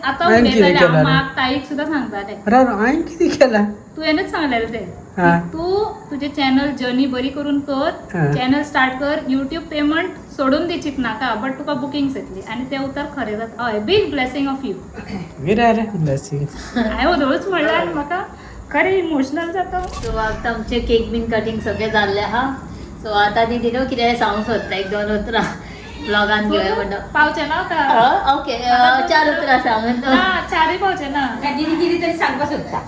आता हांवें कितें उलयताले हांव केलां रे? माग ताईक सुद्दां सांगताले. अरे हांवें कितें केलां? तुवेंच सांगलेलें तें. हा. तूं तुजें चॅनल जर्नी बरी करून कर, हा. चॅनल स्टार्ट कर, युट्यूब पेमेंट सोडून दी, चिंतनाका, बट तुका बुकिंग्स येतली आनी तें उतर खरें जाता. हय, बीग ब्लेसिंग ऑफ you. मागीर अरे ब्लेसिंग. हांवें वदळूच म्हणलां आनी म्हाका खरें इमोशनल जाता. सो आतां आमचे केक बीन कटिंग सगळें जाल्लें आहा. सो आतां दीदी न्हू कितें सांगूंक सोदता, एक दोन उतरां ब्लॉगान घेवया म्हणटा. पावचें ना आतां. ओके, चार उतरां सांग. ना, चारय पावचें ना. दीदी कितें तरी सांगपाक सोदता.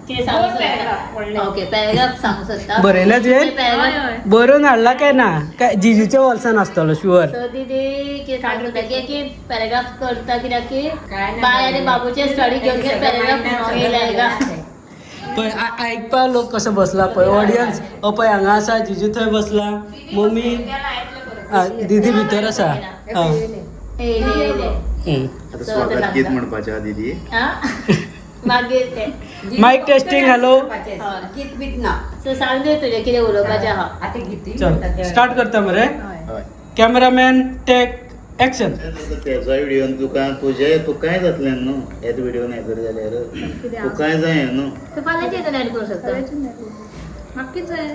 कितें सांगूंक दोन paragraph सोदता? व्हडले. ओके, पॅराग्राफ सांगूंक सोदता. बरयला तुवें? हय पॅराग्राफ. हय. बरोवन हाडला काय ना? काय जिजूच्या वॉल्सान आसतलो शुअर. सो दीदी कितें सांगूंक सोदता की की पॅराग्राफ करता कित्याक की काय ना. बाय आनी बाबूचे स्टडी घेवन घेवन पॅराग्राफ येयला का. पळय आयकपा लोक कसो बसला पळय, ऑडियन्स. हो पळय हांगा आसा जिजू, थंय बसला मम्मी, दिदी भितर आसा. हा. येयले येयले. हम्म. आता स्वागत गीत म्हणपाचें आहा दीदी. हा? मागीर ते मायक टेस्टिंग, हॅलो. गीत बीत ना. सो सांग दे तुजें कितें उलोवपाचें आहा. आतां गीतूय चल, म्हणटा तें. स्टार्ट करता मरे. हय. Cameraman take action. तेजोय व्हिडियोन तुका तुजे तुकाय जातलें न्हू, हेच व्हिडियोन हें कर जाल्यार तुकाय जाय न्हू. सो फाल्यांचे हितून एड करूं शकता. म्हाका कितें जाय?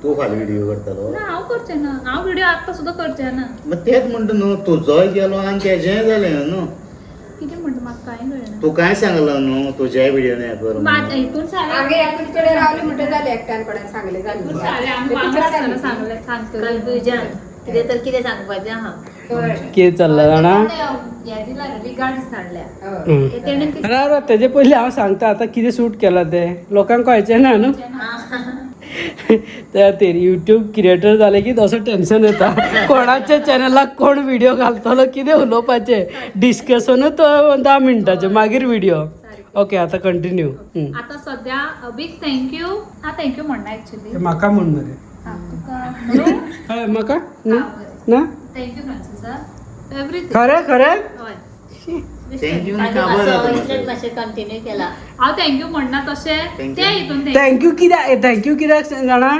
तूं फाल्यां व्हिडियो करतलो? ना, हांव करचें ना. हांव व्हिडियो आतां सुद्दां करचें ना. मग तेच म्हणटा न्हू, तुजोय गेलो आनी तेजेंय जालें न्हू. कितें म्हणटा म्हाका कांय कळना. तूं काय सांगला न्हू तुज्याय व्हिडियोन हें कर म्हणून. हितून सारे हांगा एकूच कडेन रावले म्हणटा जालें, एकट्यान कोणाक सांगलें हितून जालें. सारे आमी वांगडा आसतना सांगलें सांगतलें. कन्फ्युजन कितें तर कितें सांगपाचें आहा. कितें चल्लां जाणा? हें दिला रिगार्ड्स धाडल्या. हय. ते तेणें कितें अरे अरे, तेजे पयलीं हांव सांगता आतां कितें शूट केलां तें लोकांक कळचें ना न्हू. त्या खातीर युट्यूब क्रिएटर जालें की असो टेन्शन येता, कोणाच्या चॅनलाक कोण व्हिडिओ घालतलो, कितें उलोवपाचें, डिस्कशनूच 10 मिनटाचें, मागीर व्हिडिओ. ओके, आतां कंटिन्यू. आतां सद्या बीग thank you. हा, thank you म्हणना एक्चुली. म्हाका म्हण मरे. तुका म्हणूं? हय, म्हाका न्हू? ना. Thank you फ्रांसिसा, एवरीथींग. खरें खरें. हय. Thank you ताका काबर मातसो जाता. इतलेंच मातशें कंटिन्यू केला. हांव thank you म्हणना तशें. Thank ते you. हितून thank you कित्याक? Thank you कित्याक जाणा?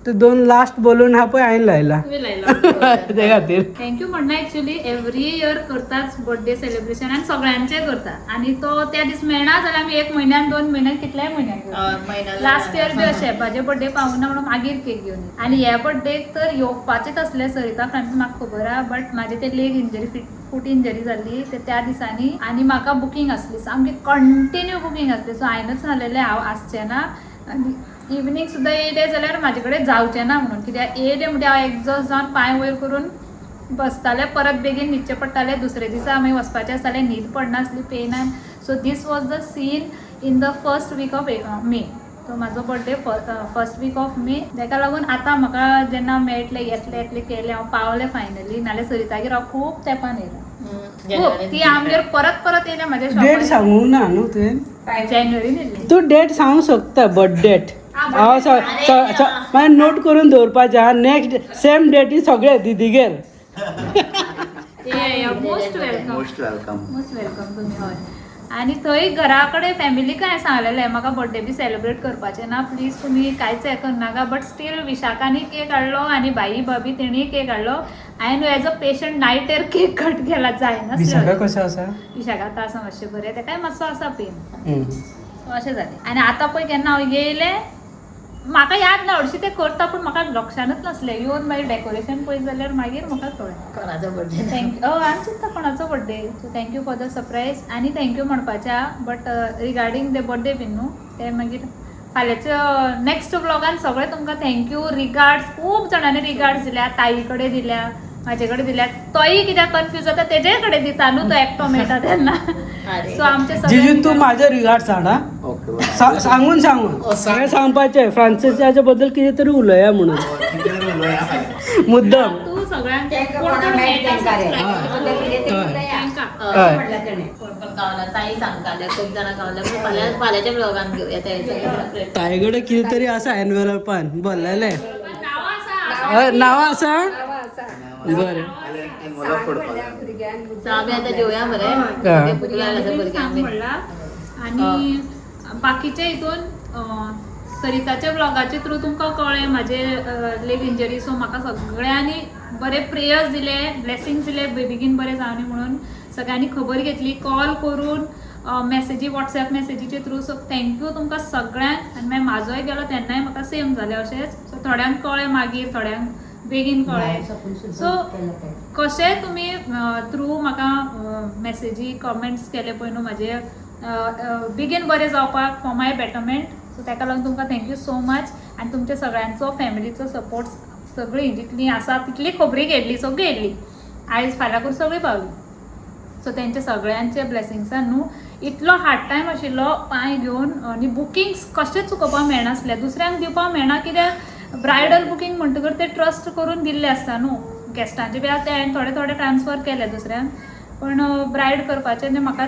तूं दोन लास्ट बोलून हा पळय हांवें लायला. तुवें लायला. ते खातीर. Thank you म्हणणं ऍक्च्युली एव्हरी इयर करताच बर्थडे सेलिब्रेशन आनी सगळ्यांचे करता आनी तो त्या दीस मेळना जाल्यार आमी एक म्हयन्यान, 2 म्हयन्यान, कितल्याय म्हयन्यान करता. म्हयनो. लास्ट इयर बी अशें म्हाजे बर्थडे पावना म्हणून मागीर केक घेवन येयले. आनी ह्या बर्थडेक तर येवपाचेच आसले सरिता फ्रांसीस, म्हाका खबर आहा, बट म्हाजे ते लेग इंजरी, फूट इंजरी जाल्ली ते त्या दिसांनी आनी म्हाका बुकींग आसली, सामकी कंटिन्यू बुकींग आसली. सो हांवेंच सांगलेलें हांव आसचें ना आनी इवनींग सुद्दां येयलें जाल्यार म्हाजे कडेन जावचें ना म्हणून, कित्याक येयलें म्हणजे हांव एग्जॉस्ट जावन पांय वयर करून बसतालें, परत बेगीन न्हिदचें पडटालें. दुसरे दिसा आमी वचपाचें आसतालें, न्हीद पडनासली पेनान. So this was the scene in the first week of May. So म्हाजो birthday first week of May. ताका लागून आतां म्हाका जेन्ना मेळटलें, येतलें येतलें केलें, हांव पावलें फायनली. नाल्यार सरितागेर हांव खूब तेंपान येयलां, खूब. ती आमगेर परत परत येयल्या म्हाज्या डेट शॉपार. सांगूंक ना न्हू तुवें? जानेवारीन येयल्ली. तूं डेट सांगूंक शकता, बट डेट हांव मागीर नोट करून दवरपाचें आहा. नेक्स्ट सेम डेटी सगळे दिदीगेर. Most welcome. Most welcome. Most welcome तुमी. हय, आनी थंय घरा कडेन फॅमिलीक हांवें सांगलेलें म्हाका बर्थडे बी सेलिब्रेट करपाचें ना, प्लीज तुमी कांयच हें करनाका. बट स्टील विशाखानी केक हाडलो आनी भाई भाबी तेणी केक हाडलो. हांवें एज अ पेशंट नायटर केक कट केला. विशाखा जायनासलें. कशें आसा? विशाखा आतां आसा मातशें बरें, तेकाय मातसो आसा पेन. अशें जालें. आनी आतां पळय केन्ना हांव येयलें म्हाका याद ना, हरशीं तें करता पूण म्हाका लक्षानूच नासलें. येवन मागीर डेकोरेशन पळयत जाल्यार मागीर म्हाका कळ्ळें. कोणाचो बर्थडे. Thank you. हय, हांव चिंत्ता कोणाचो birthday. So thank you for the surprise आनी thank you म्हणपाचें आहा, बट रिगार्डींग ते बर्थडे बीन न्हू, ते मागीर फाल्यांच्या नेक्स्ट व्लॉगान सगळें तुमकां thank you regards. खूब जाणांनी रिगार्ड्स दिल्या, ताई कडेन दिल्या, म्हाजे कडेन दिल्या. तोय कित्याक कन्फ्यूज जाता, तेजे कडेन दिता न्हू तो एकटो मेळटा तेन्ना. सो आमचे जिजू, सगळे तूं म्हाजे रिगार्ड सांग हा. ओके. सांगून सांगून सगळें सांगपाचें, फ्रांसीसाच्या बद्दल कितें तरी उलया म्हणून मुद्दम. तूं सगळ्यांक तेंका कोण कोणा कोण मेळटा मेळटा तेंका रे. subscribe तेंका कितें तरी उलया. तेंकां. हय. म्हणलें तेणें. कोण कोण गावला, ताई सांगताले, खूब जाणां गावल्या, पूण फाल्यां फाल्यांच्या ब्लॉगान घेवया ते सगळें. ताई कडेन कितें तरी आसा एनवेलपान भरलेलें. नांवां आसा. हय, नांवां आसा. नांवां आसा. बरें. मला फोडपाक. भुरग्यांक. सो आमी आतां जेवया मरे. हा. भूक लागल्या आसा भुरग्यांक भुरग्यांक सांग बी. म्हणला. आनी बाकीचे हितून सरिताच्या व्लॉगाचे थ्रू तुमकां कळ्ळें म्हाजे लेग इंजरी. सो म्हाका सगळ्यांनी बरे प्रेयर्स दिले, ब्लेसिंग्स दिले, बेगीन बरें जावनी म्हणून. सगळ्यांनी खबर घेतली कॉल करून, मॅसेजी, वॉट्सॅप मॅसेजीचे थ्रू. सो thank you तुमकां सगळ्यांक. आनी मागीर म्हाजोय गेलो तेन्नाय म्हाका सेम जालें अशेंच. सो थोड्यांक कळ्ळें मागीर, थोड्यांक बेगीन कळ्ळें. सो कशें तुमी थ्रू म्हाका मॅसेजी, कमेंट्स केले पळय न्हू म्हाजे बेगीन बरें जावपाक, फॉर my betterment. सो ताका लागून तुमकां thank you so much. आनी तुमच्या सगळ्यांचो फॅमिलीचो सपोर्ट, सगळीं जितलीं आसा तितली खबरी घेतली, सगळी येयल्ली आयज फाल्यां करून सगळीं पावली. सो तेंच्या सगळ्यांचे ब्लेसिंग्सान न्हू इतलो हार्ड टायम आशिल्लो पांय घेवन आनी बुकिंग्स कशेंच चुकोवपाक मेळनासलें, दुसऱ्यांक दिवपाक मेळना कित्याक ब्रायडल बुकींग म्हणटकर ते ट्रस्ट करून दिल्ले आसता न्हू गेस्टांचे बी. आतां हांवें थोडे थोडे ट्रान्सफर केले दुसऱ्यांक, पण ब्रायड करपाचें तें म्हाका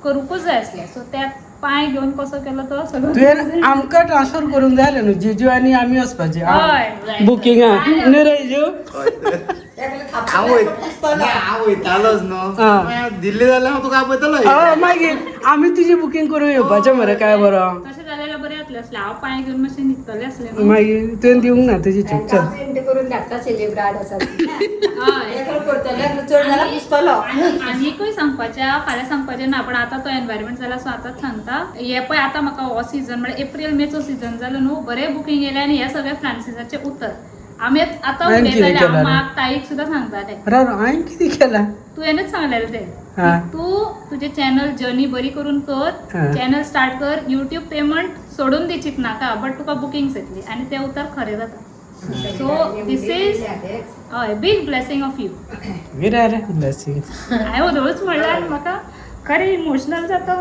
करूंकूच जाय आसलें. सो त्या पांय घेवन कसो केलो तो सगळो. तुवें आमकां ट्रान्सफर करूंक जाय न्हू, जिजू आनी आमी वचपाचे हय. बुकिंगा न्हू रे जिजू? हांव हांव वयतालोच न्हू. हा. मागीर दिल्ली जाल्यार हांव तुका आपयतलो. हय, मागीर आमी तुजी बुकींग करून येवपाचें मरे, काय बरो. तशें जाल्यार बरें जातलें आसलें, हांव पांय घेवन मातशें न्हिदतलें आसलें न्हू. मागीर तुवें दिवंक ना, तुजी चूक. चल. प्रिंट करून धाडटा सेलिब्राड आसा ती. हय. एकलो करतलो, एकलो चड जाल्यार पुसतलो. आनीकूय सांगपाचें आहा, फाल्यां सांगपाचें ना, पण आतां तो एनवायरमेंट जाला सो आतांच सांगता. हे पळय आतां म्हाका हो सिजन म्हळ्यार एप्रील मेचो सिजन जालो न्हू, बरें बुकींग येयलें. आनी हे सगळे फ्रांसिसाचें उतर आमी आतां हांवें कितें उलयताले, केलां हांव रे? माग ताईक सुद्दां सांगतालें. राव, हांवें कितें केलां? तुवेंच सांगलेलें तें. हा. की तूं तुजें चॅनल जर्नी बरी करून कर, हा. चॅनल स्टार्ट कर, युट्यूब पेमेंट सोडून दी, चिंतनाका, बट तुका बुकिंग्स येतली. आनी तें उतर खरें जाता. सो these is हय बीग ब्लेसिंग ऑफ you. गिरे रे ब्लेसिंग. हांवें वदळूच म्हणल्यार आनी म्हाका खरें इमोशनल जाता.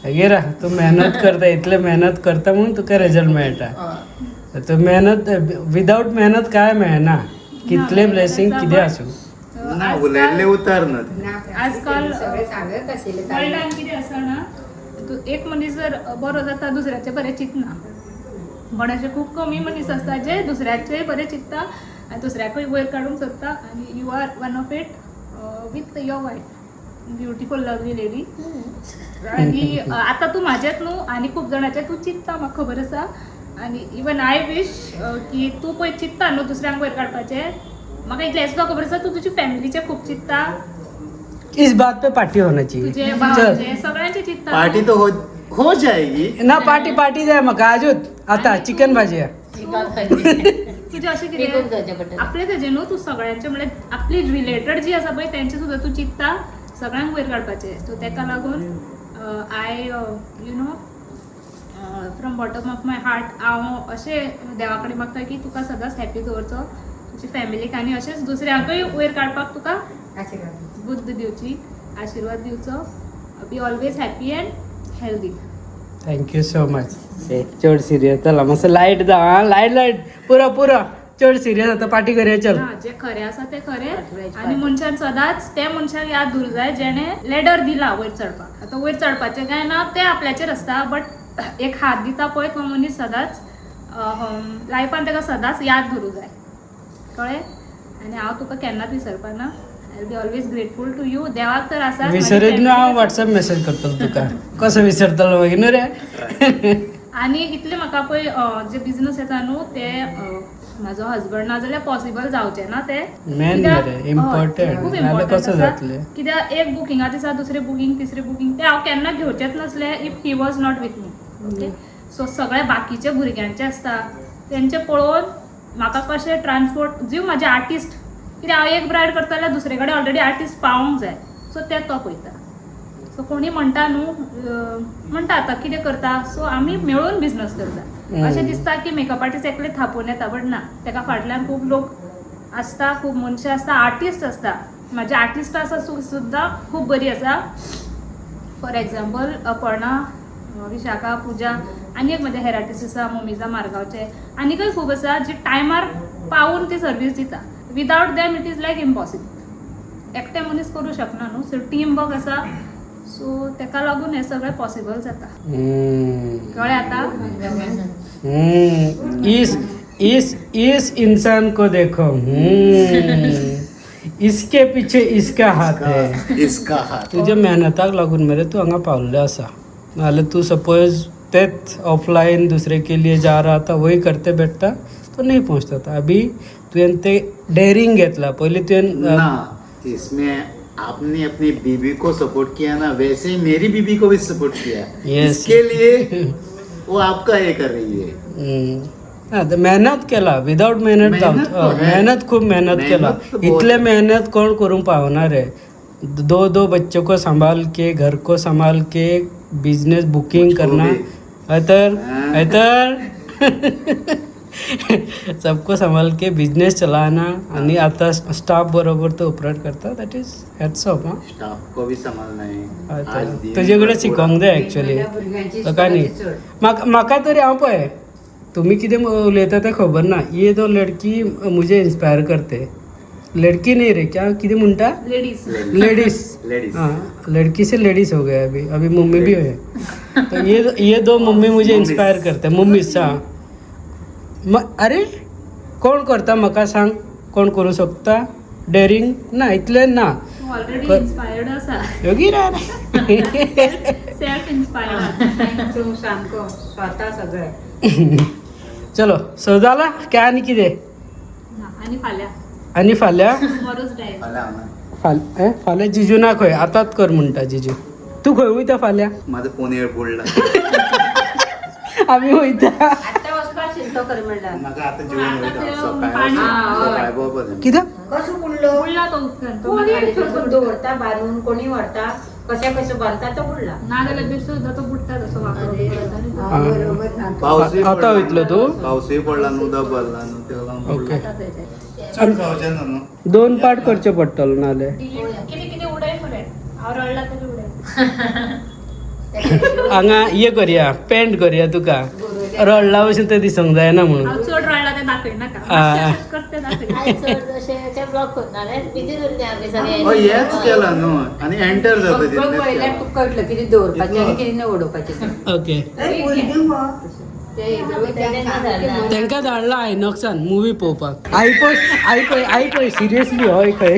गिरा, तूं मेहनत करता, इतले मेहनत करता म्हणून तुका रिजल्ट मेळटा. तूं मेहनत, विदाउट मेहनत काय मेळना, कितले ब्लेसिंग कितें आसूं. ना, उलयल्लें उतर न्हू तें. आजकाल सगळे सांगत आशिल्ले. वर्ल्डान कितें आसा ना, तूं एक मनीस जर बरो जाता दुसऱ्याचें बरें चिंतना, पण अशे खूब कमी मनीस आसता जे दुसऱ्याचें बरें चिंतता आनी दुसऱ्याकूय वयर काडूंक सोदता. आनी you are one of it with your wife, beautiful lovely lady. आनी आतां तूं म्हाजेच न्हू आनी खूब जाणाचें तूं चिंतता, म्हाका खबर आसा. आनी इवन I wish की तूं पळय चिंतता न्हू दुसऱ्यांक वयर काडपाचें, म्हाका इतलें सुद्दां खबर आसा तूं तुजी फॅमिलीचें खूब चिंतता. इस बात पे पार्टी होना चाहिए. तुजे चल. भावाचे सगळ्यांचे चिंतता. पार्टी तो हो जाएगी. ना, पार्टी पार्टी जाय म्हाका आजूच आतां. आनी चिकन भाजी. तुजें अशें बेगून कितें करचें पडटलें. आपले तेजें न्हू, तूं सगळ्यांचे म्हळ्यार आपली रिलेटेड जी आसा पळय तेंचे सुद्दां तूं चिंतता सगळ्यांक वयर काडपाचें. सो तेका लागून I from bottom of my heart हांव अशें देवा कडेन मागता की तुका सदांच हॅपी दवरचो, तुजी फॅमिलीक, आनी अशेंच दुसऱ्यांकूय वयर काडपाक तुका आशिर्वाद. बुद्ध दिवची, आशिर्वाद दिवचो. Be always happy and healthy. Thank you so much. चड सिरियस जाला मातसो, लायट जा. आं, लायट लायट, पुरो पुरो, चड सिरियस आतां. पार्टी करया, चल. ना, जे खरें आसा तें खरें. आनी मनशान सदांच त्या मनशाक याद दवरूंक जाय जेणे लेडर दिला वयर चडपाक. आतां वयर चडपाचें काय ना तें आपल्याचेर आसता, बट एक हात दिता पळय तो मनीस सदांच लायफान ताका सदांच याद दवरूंक जाय, कळ्ळें? आनी हांव तुका केन्नाच विसरपा ना. I be always grateful to you. देवाक तर आसा. विसरीत न्हू, हांव वॉट्सएप मेसेज करतलो तुका, कसो विसरतलो मागीर न्हू रे? आनी इतले म्हाका पळय जे बिझनस येता न्हू ते म्हाजो हजबंड ना जाल्यार पॉसिबल जावचें ना ते. Main कित्याक- मरे, हय, important. खूब नाजाल्यार इम्पॉर्टंट कसं आसा. जातलें? कित्याक एक बुकिंगा दिसा दुसरें बुकींग, तिसरें बुकींग, तें हांव केन्ना घेवचेंच नासलें if he was not with me. Okay, so सगळे बाकीचे भुरग्यांचे आसता तेंचे पळोवन म्हाका कशें ट्रान्सपोर्ट जीव म्हाजे आर्टिस्ट, कित्याक हांव एक ब्रायड करता जाल्यार दुसरे कडेन ऑलरेडी आर्टिस्ट पावोंक जाय, सो ते तो पळयता. सो कोणी म्हणटा न्हू, म्हणटा आतां कितें करता, सो आमी मेळून बिझनस करता. अशें दिसता की मेकअप आर्टिस्ट एकले थापोवन येता, बट ना, तेका फाटल्यान खूब लोक आसता, खूब मनशां आसता, आर्टिस्ट आसता. म्हाजे आर्टिस्ट आसा सुद्दां खूब बरी आसा. फॉर एग्जाम्पल अपर्णा, विशाखा, पुजा, आनी एक म्हजे हेर आर्टिस्ट आसा मोमिजा मारगांवचे, आनीकय खूब आसा जी टायमार पावून ती सर्वीस दिता. Without them it is like impossible. एकटे मनीस करूं शकना न्हू, सो टीम वर्क आसा, सो तेका लागून हें सगळें पॉसिबल जाता. कळ्ळें आतां? इस इस इस इंसान को देखो, इसके पीछे इसका हाथ है. इसका हात. तुज्या मेहनताक लागून मरे तूं हांगा पावल्लो आसा. नाजाल्यार तूं सपोज तेच ऑफलायन दूसरे के लिए जा रहा था, वही करते बैठता तो नहीं पहुंचता था. अभी तुवें ते डेअरिंग घेतला पयलीं तुवें ना, इसमें आपने अपनी बीबी को सपोर्ट किया ना, वैसे ही मेरी बीबी को भी सपोर्ट किया। Yes. इसके लिए वो आपका ये कर रही है। हा, तर मेहनत केला, विदाउट मेहनत मेहनत जावं तो है. मेहनत, खूब मेहनत केला। मेहनत तो बहुत इतले है। मेहनत कोण करूंक पावना रे। दो दो बच्चों को संभाल के, घर को संभाल के, बिजनेस बुकिंग मुझको करना। भी। हय तर। हाँ। हय तर सबको संभाल के बिजनेस चलाना आणि आता स्टाफ बरोबर तो ऑपरेट करता, that is hats off. हां। स्टाफ को भी संभालना है। आज दिन तुजे कडेन भर शिकोंक जाय एक्चुअली। भुरग्यांची तो न्ही, चड। म्हाका म्हाका तरी, हांव पळय तुमी कितें उलयता तें खबर ना, ये तो लडकी मुझे इन्स्पायर करते। लडकी नहीं रे, क्या कितें म्हणटा? लेडीज। लेडीज। लेडीज। हाँ, लड़की से लेडीज हो गया। अभी अभी मम्मी भी है, तो ये दो मम्मी मुझे मम्मीज। इंस्पायर करते, मम्मीज। हाँ, अरे कोण करता म्हाका सांग, कोण करूं शकता डेरिंग? ना, इतलें ना। तूं ऑलरेडी इन्स्पायर्ड आसा। योगी रे। Self inspired. तूं सामको स्वता सगळें। चलो, सो जाला काय आनी कितें? आनी फाल्यां। आनी फाल्यां। Tomorrow's day. फाल्यां हांव ना। फाल्यां जिजू ना खंय, आतांच कर म्हणटा जिजू। तूं खंय वयता फाल्यां? माझं फोन एअर बुडला। आमी वयता। आतां वचपा आशिल्लो तो खरें म्हणल्यार। म्हाका आतां जेवण आता वयता ते सकाळी। पाणी- सकाळी भोंवपाक जाय। कित्याक? कसो बुडलो? उडला तो उदकान तो। कोणी मागीर दवरता बांदून, कोणी व्हरता, कशें कशें बांदता, तो बुडला। ना जाल्यार बेश्टो सुद्दां तो बुडटा तसो वापरून। हा. पावसूय आतां पडला। वयतलो तूं? पावसूय पडला न्हू, उदक भरला न्हू, तेका लागून ओके। बुडला। चड जावचें ना न्हू। दोन पार्ट करचे पडटलो नाल्यार। कितें कितें उडय मरे, हांव रडला तरी उडय। हांगा हे करया, पेंट करया तुका, रडला भशेन तें दिसोंक जायना म्हणून। हांव चड रडला तें दाखयनाका। आ. मातशें करते दाखय। आयज चड अशें ते ब्लॉग करना रे, बिजी उरले आमी सगळे। हय, हेच केला न्हू आनी एंटर जाता सगळं तितलेंच पळयल्यार केलां। तुका कळटलें कितें दवरपाचें आनी कितें न उडोवपाचें तें। ओके। तांकां धाडला आयनॉक्सान मुवी पळोवपाक। आई पळय, आई पळय, आई पळय, सिरियसली हय खंय।